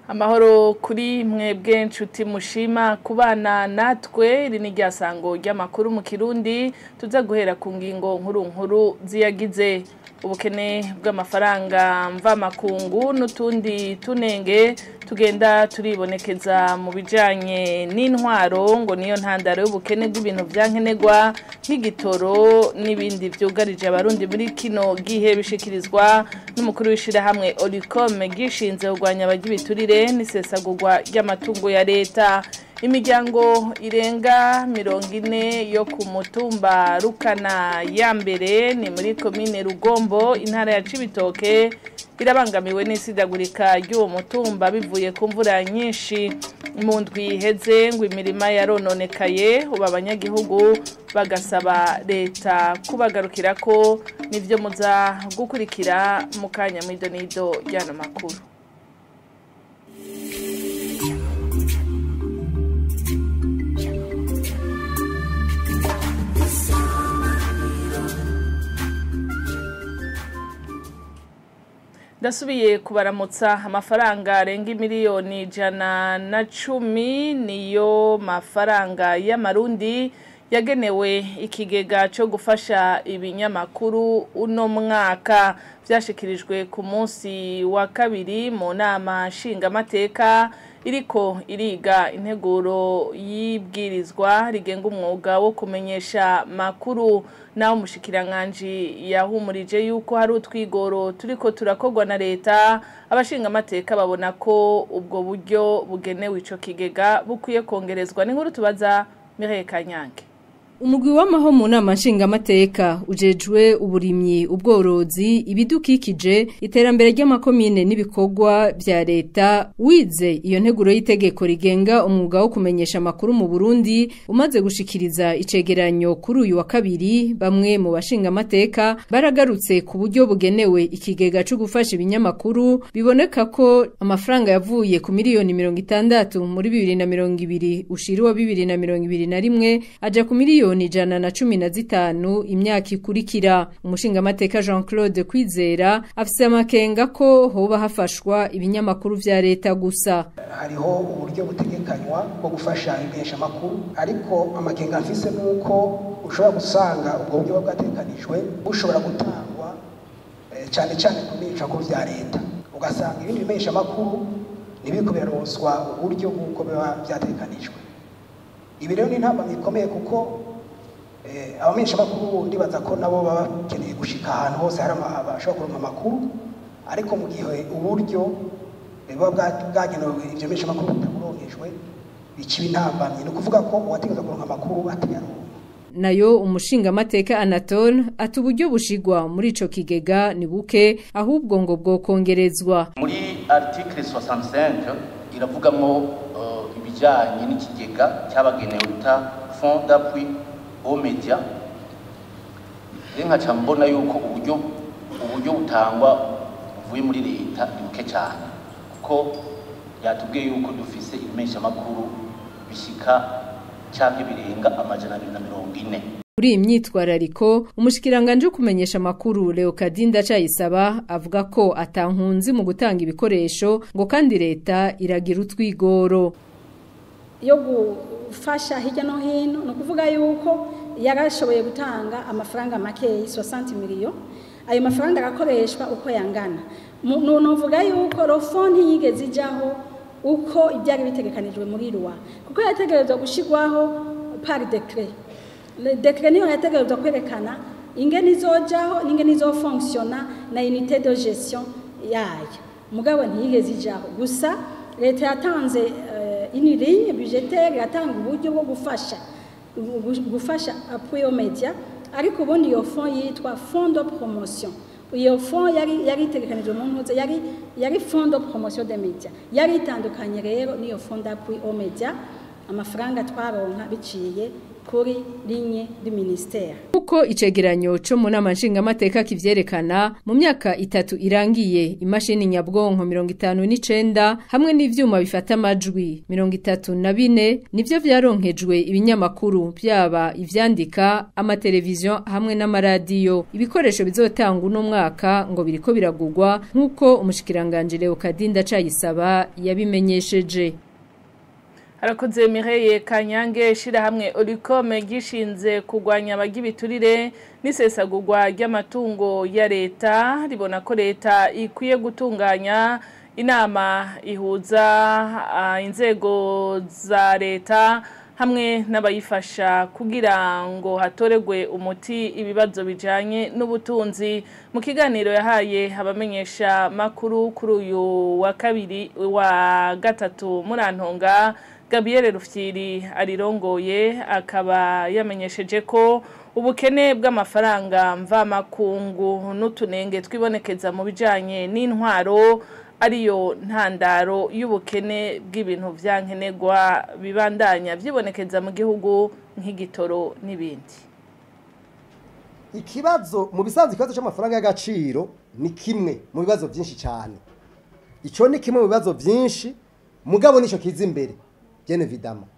Amahoro kuri mwebwe nshuti mushima kubana natwe. Iri ni ryasango ry'amakuru mu Kirundi, tuza guhera ku ngingo nkuru nkuru ziyagize: ubukene bw'amafaranga mvamakungu n'utundi tunenge tugenda turibonekeza mu bijanye n'intwaro, ngo niyo ntandaro y'ubukene bw'ibintu vyankenerwa nk'igitoro n'ibindi vyugarije Abarundi muri kino gihe, bishikirizwa n'umukuru w'ishirahamwe Olucome gishinze kurwanya abagibiturire n'isesagurwa ry'amatungo ya leta. Imiryango irenga 40 yo ku mutumba Rukana ya mbere, ni muri komine Rugombo, intara ya Cibitoke, irabangamiwe n'isidagurika ry'uwo mutumba bivuye ku mvura nyinshi mu ndwi iheze, ngo imirima yarononekaye. Ubu abanyagihugu bagasaba leta kubagarukirako. Nivyo muza gukurikira mu kanya mw'idonido ry'ano makuru. Ndasubiye kubaramutsa. Amafaranga arenga 110 miliyoni niyo mafaranga y'Amarundi yagenewe ikigega cyo gufasha ibinyamakuru uno mwaka. Vyashikirijwe ku munsi wa kabiri mu nama nshingamateka iriko iriga integuro y'ibwirizwa rigenga umwuga wo kumenyesha makuru. Naho umushikiranganji yahumurije yuko hari utwigoro turiko turakorwa na leta, abashingamateka babona ko ubwo buryo bugenewe ico kigega bukwiye kongerezwa. N'inkuru tubaza Mireille Kanyange. Umugwi w'amaho mu nama nshingamateka ujejwe uburimyi, ubworozi, ibidukikije, iterambere ry'amakomine n'ibikorwa vya leta wize iyo nteguro y'itegeko rigenga umwuga wo kumenyesha amakuru mu Burundi, umaze gushikiriza icegeranyo kuri uyu wa kabiri, bamwe mu bashingamateka baragarutse ku buryo bugenewe ikigega co gufasha ibinyamakuru. Biboneka ko amafaranga yavuye ku miliyoni 60 muri 2020 ushira wa 2021 aja ku miliyoni 115 imyaka ikurikira. Umushingamateka Jean Claude Kwizera afise amakenga ko hoba hafashwa ibinyamakuru vya leta gusa. Hariho uburyo butegekanywa bwo gufasha amakuru, ariko amakenga mfise nuko ushobora gusanga ubwo buryo bwategekanijwe bushobora gutangwa cyane cyane ku bimenyeshamakuru vya leta, ugasanga ibindi bimenyeshamakuru ntibiriko biraronswa uburyo bw'uko biba vyategekanijwe. Ibi rero ni intambamyi ikomeye, kuko abamenyeshamakuru ndibaza ko nabo baba bakeneye gushika ahantu hose hari bashobora kuronka amakuru, ariko mu gihe uburyo buba bwagenewe ivyo bimenyeshamakuru butaburonkejwe, bikiba intambamyi. Ni ukuvuga ko uwategerezwa kuronka amakuru atayaronka. Nayo umushingamateka Anatole ati uburyo bushigwa muri ico kigega ni buke, ahubwo ngo bwokongerezwa. Muri article 65 iravugamo ibijanye n'ikigega cyabagenewe bita Fonds d'appui aux médias. Rero nkaca mbona yuko uburyo butangwa buvuye muri leta ni buke cyane, kuko yatubwiye yuko dufise ibimenyeshamakuru bishika canke birenga 240. Kuri iyi myitwarariko, umushikiranganje kumenyesha amakuru Leokadinda Ndacayisaba avuga ko atankunzi mu gutanga ibikoresho, ngo kandi leta iragira utwigoro. Yo gufasha hirya no hino, ni ukuvuga yuko yarashoboye gutanga amafaranga makeyi, 60 miliyo. Ayo mafaranga agakoreshwa uko yangana. Nuvuga yuko le fonds ntiyigeze ijaho uko ibyari bitegekanijwe muri loi, kuko yategerezwa gushirwaho par décret. Le décret niyo yategerezwa kwerekana ingene izojaho n'ingene izofonctionna na unité de gestion yayo, mugabo ntiyigeze ijaho. Gusa leta yatanze une ligne budgétaire, yatanga uburyo bwo gufasha appui aux médias, ariko ubundi iyo fonds yitwa fonds de promotion. Iyo fonds yari itegekanijwe mu ntuze yari fonds de promotion des médias, yari itandukanye rero n'iyo fonds d'appui aux médias. Amafaranga twaronka biciye Kuri ligne du ministère. Uko icegeranyo co mu nama nshingamateka kivyerekana, mu myaka 3 irangiye, imashini nyabwonko 59 hamwe n'ivyuma bifata amajwi 34 nivyo vyaronkejwe ibinyamakuru, byaba ivyandika, amateleviziyo hamwe n'amaradiyo. Ibikoresho bizotangwa uno mwaka ngo biriko biragurwa, nk'uko umushikiranganje Leokadinda Ndacayisaba yabimenyesheje. Harakoze Mireye Kanyange. Shirahamwe Olicome gishinze kugwanya abagibiturire n'isesagurwa ry'amatungo ya leta ribona ko leta ikwiye gutunganya inama ihuza inzego za leta hamwe n'abayifasha kugira ngo hatoregwe umuti ibibazo bijanye n'ubutunzi. Mu kiganiro yahaye abamenyesha makuru kuri uyu wa kabiri wa gatatu murantonga, Gabriel Rufyiri arirongoye akaba yamenyesheje ko ubukene bw'amafaranga mvamakungu n'utunenge twibonekeza mu bijanye n'intwaro ariyo ntandaro y'ubukene bw'ibintu vyankenerwa bibandanya vyibonekeza mu gihugu nk'igitoro n'ibindi. Ikibazo mu bisanzwe, ikibazo cy'amafaranga y'agaciro ni kimwe mu bibazo byinshi cyane. Ico ni kimwe mu bibazo byinshi, mugabo nico kiza imbere. Bien évidemment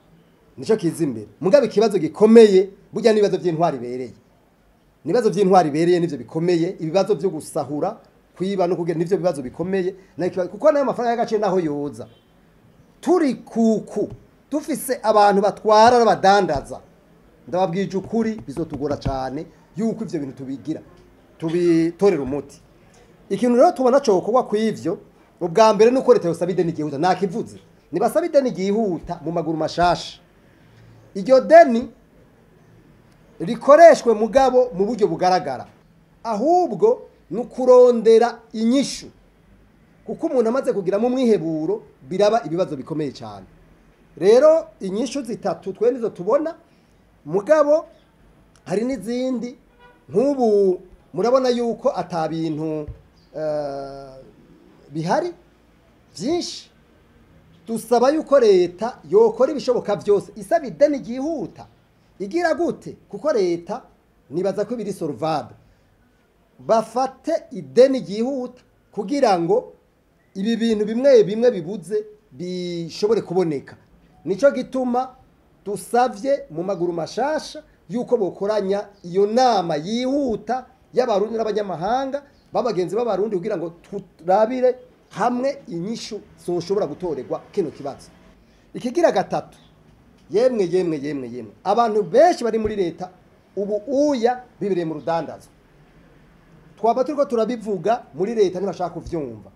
nico kiza imbere, mugabo ikibazo gikomeye burya n'ibibazo by'intwari ibereye. Nibazo by'intwari ibereye nivyo bikomeye, ibibazo byo gusahura, kwiba no kugera nivyo bibazo bikomeye. Kuko nayo mafaranga y'agaciro naho yoza turi kuku dufise abantu batwara n'abadandaza, ndababwije ukuri bizotugora cyane yuko ivyo bintu tubigira tubitorera umuti. Ikintu rero tubona cyo gukorwa kw'ivyo, ubwa mbere nuko leta yosaba ideni ryihuta. Nakivuze, nibasaba ideni ryihuta mu maguru mashasha. Iryo deni rikoreshwe mugabo mu buryo bugaragara, ahubwo nukurondera inyishu, kuko umuntu amaze kugira mu mwiheburo biraba ibibazo bikomeye cyane. Rero inyishu zitatu twe nizo tubona, mugabo hari n'izindi. Nk'ubu murabona yuko ata bintu bihari byinshi. Dusaba yuko leta yokora ibishoboka byose isaba ideni ryihuta, igira gute, kuko leta nibaza ko biri solvable. Bafate ideni ryihuta kugira ngo ibi bintu bimwe bimwe bibuze bishobore kuboneka. Nico gituma dusavye mu maguru mashasha yuko bokoranya iyo nama yihuta y'abarundi n'abanyamahanga babagenzi b'abarundi, kugira ngo turabire hamwe inyishu zoshobora gutorerwa kino kibazo. Ikigira gatatu, yemwe yemwe yemwe yemwe, abantu benshi bari muri leta ubu uya bibereye mu rudandazo. Twaba turiko turabivuga muri leta ntibashaka kuvyumva.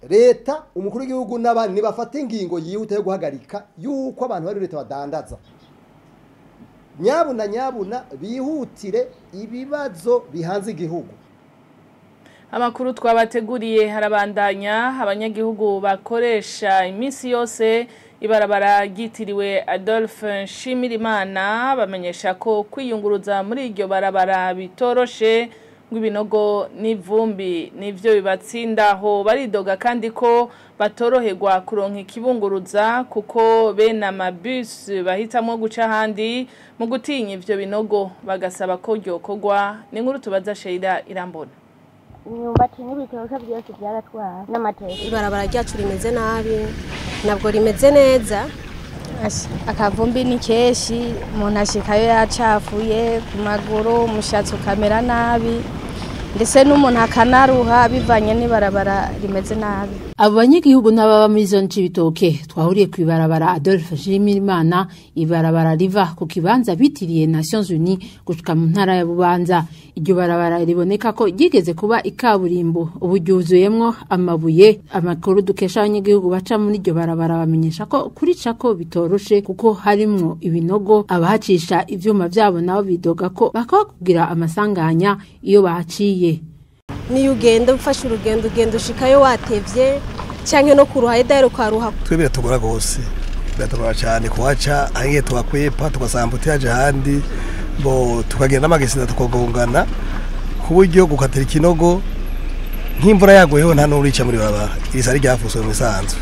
Leta, umukuru w'igihugu n'abandi nibafata ingingo yihuta yo guhagarika yuko abantu bari leta badandaza. Nyabuna nyabuna bihutire ibibazo bihanze igihugu. Amakuru twabateguriye harabandanya. Abanyagihugu bakoresha iminsi yose ibarabara ryitiriwe Adolphe Nshimirimana bamenyesha ko kwiyunguruza muri iryo barabara bitoroshe, ngo ibinogo n'ivumbi nivyo bibatsindaho. Baridoga kandi ko batoroherwa kuronka ikibunguruza, kuko bene amabus bahitamwo guca ahandi mu gutinya ivyo binogo, bagasaba ko ryokorwa. Ni inkuru tubaza Sheila Irambona. Imyumbati n'ibitoke byose byaratwara n'amateke. Ibarabara ryacu rimeze nabi, ntabwo rimeze neza. Akavumbi ni kenshi, umuntu ashikayo yacafuye ku maguru, umushatsi ukamera nabi, ndetse n'umuntu akanaruha bivanye n'ibarabara rimeze nabi. Abo banyagihugu n'ababa muri zone Cibitoke twahuriye ku ibarabara Adolphe Nshimirimana, ibarabara riva ku kibanza bitiriye Nations Unies gushika mu ntara ya Bubanza. Iryo barabara riboneka ko ryigeze kuba ikaburimbo, ubu ryuzuyemwo amabuye. Amakuru dukesha abanyagihugu baca muri iryo barabara bamenyesha ko kuricako bitoroshe kuko harimwo ibinogo. Abahacisha ivyuma vyabo nabo bidoga ko bakaba kugira amasanganya iyo bahaciye. Niyo ugenda ufashe urugendo, ugenda ushikayo watevye canke no kuruha edahero ukaruha. Twe biratugora gose, biratugora cyane kuhaca, ahiye tuhakwepa tugasanga utaje ahandi, bo tukagenda n'amagesina tukagongana, ku buryo gukatira ikinogo nk'imvura yaguyeho nta n'urica muri barabara, iri sari ryafuswe mu bisanzwe.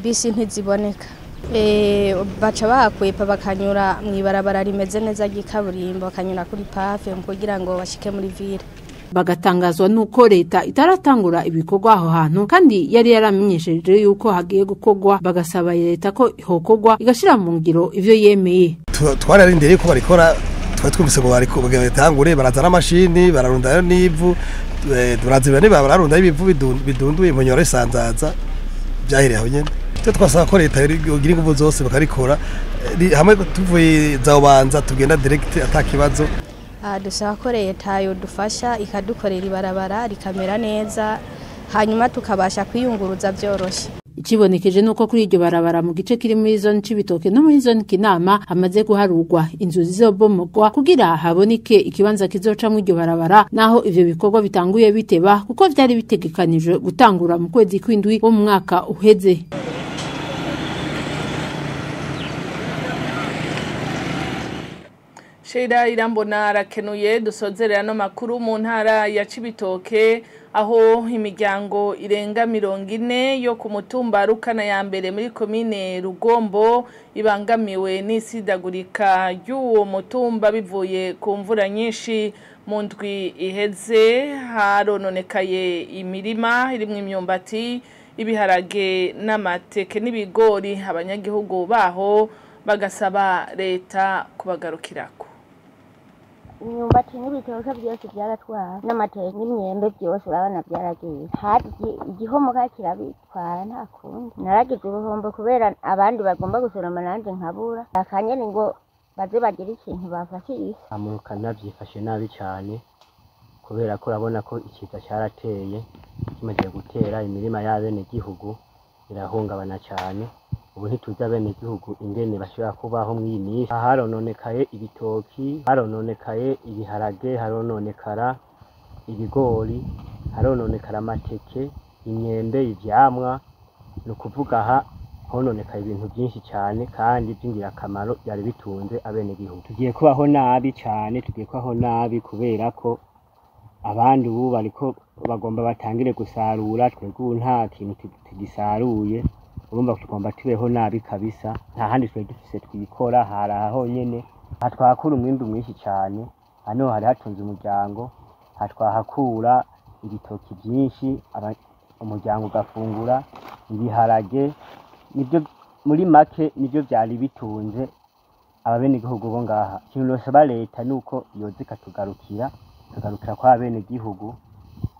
Bisi ntiziboneka, Baca bahakwepa bakanyura mu ibarabara rimeze neza ry'ikaburimbo, bakanyura kuri pafe kugira ngo bashike muri ville. Bagatangazwa nuko leta itaratangura ibikorwa aho hantu kandi yari yaramenyesheje yuko hagiye gukorwa, bagasaba leta ko hokogwa igashira mu ngiro ivyo yemeye. Twararindiriye ko barikora, twari twumvise ngo bariko batangure, barazana amashini bararundayo n'ivu, turazibira niba bararundayo ibivu bidunduye mu nyoro isanzaza byahereye aho nyene. Icyo twasaba ko leta yogira inguvu zose bakarikora hamwe, tuvuye za Bubanza tugenda direct atakibazo. Dusaba ko leta yodufasha ikadukorera ibarabara rikamera neza, hanyuma tukabasha kwiyunguruza byoroshye. Ikibonekeje nuko kuri iryo barabara mu gice kiri muri zone Cibitoke no muri zone Kinama hamaze guharurwa inzu zizobomogwa kugira haboneke ikibanza kizocamwo iryo barabara, naho ivyo bikorwa bitanguye biteba kuko vyari bitegekanijwe gutangura mu kwezi kw'indwi wo mu mwaka uheze. Sheila Irambona arakenuye. Dusozerera no makuru mu ntara ya Cibitoke, aho imiryango irenga 40 yo ku mutumba Rukana ya mbere muri komine Rugombo ibangamiwe n'isidagurika ry'uwo mutumba bivuye ku mvura nyinshi. Mu ndwi iheze harononekaye imirima irimwo imyumbati, ibiharage n'amateke n'ibigori. Abanyagihugu baho bagasaba leta kubagarukirako. Imyumbati n'ibitoke byose byaratwara, n'amateke n'imyembe byose urabona byaragiye. Hari igihomoka kirabitwara, nta kundi. Naragize ubuhombo kubera abandi bagomba gusoroma nanjye nkabura. Akanyene ngo baze bagire ikintu bafashisha. Amurukana byifashe nabi cyane kubera ko urabona ko ikiza cyarateye, kimaze gutera imirima y'abenegihugu irahungabana cyane. Ubu ntituzi abenegihugu ingene bashobora kubaho mw'iyi minsi. Harononekaye ibitoki, harononekaye ibiharage, harononekara ibigori, harononekara amateke, imyembe, ivyamwa. Ni ukuvuga aha hononekaye ibintu byinshi cyane kandi by'ingirakamaro byari bitunze abenegihugu. Tugiye kubaho nabi cyane, tugiye kubaho nabi kubera ko abandi ubu bariko bagomba batangire gusarura, twebwe ubu nta kintu tugisaruye. Urumva tugomba tubeho nabi kabisa, nta handi twari dufise twikora, hari aha honyene. Aha twahakura umwimbu mwinshi cyane, hano hari hatunze umuryango, aha twahakura ibitoki byinshi, umuryango ugafungura ibiharage, nibyo muri make nibyo byari bitunze ababenegihugu bo ngaha. Ikintu nosaba leta nuko yoza ikatugarukira, tugarukira kwa abenegihugu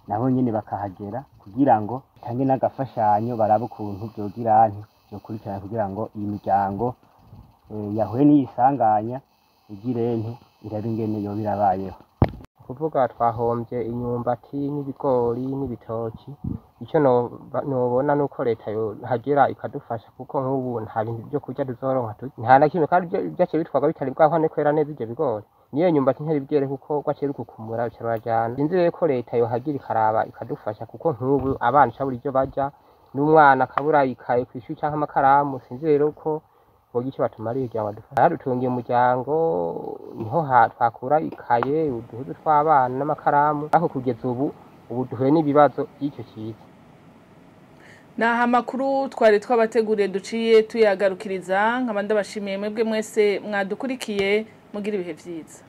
nabo nyene bakahagera kugira ngo tange n'agafashanyo, barabe ukuntu vyogira nti vyokurikirana kugira ngo iyi miryango yahuye n'iyisanganya igire nti irabe ingene yoba irabayeho. Kuvuga twahombye imyumbati n'ibigori n'ibitoki, icyo nobona nuko leta yohagera ikadufasha, kuko nk'ubu nta bintu byo kurya tuzoronka, nta na kimwe, kandi vyaciye bitwarwa bitari bwahwane kwera neza ivyo bigori. Niyo nyumbati ntiyari bwere kuko rwaciye rukukumura ruca rurajana. Sinzi rero ko leta yohagira ikaraba ikadufasha, kuko nk'ubu abana cabura ivyo barya, n'umwana akabura ikaye kw'ishuri canke amakaramu. Sinzi rero ko bogira ico batumariye kugira ngo badufashe. Hadutungiye umuryango, niho twakura ikaye, uduhuzu tw'abana n'amakaramu, ariko kugeza ubu duhuye n'ibibazo by'icyo kiza. Naha amakuru twari twabateguriye duciye tuyagarukiriza, nkaba ndabashimiye mwebwe mwese mwadukurikiye, mugira ibihe vyiza.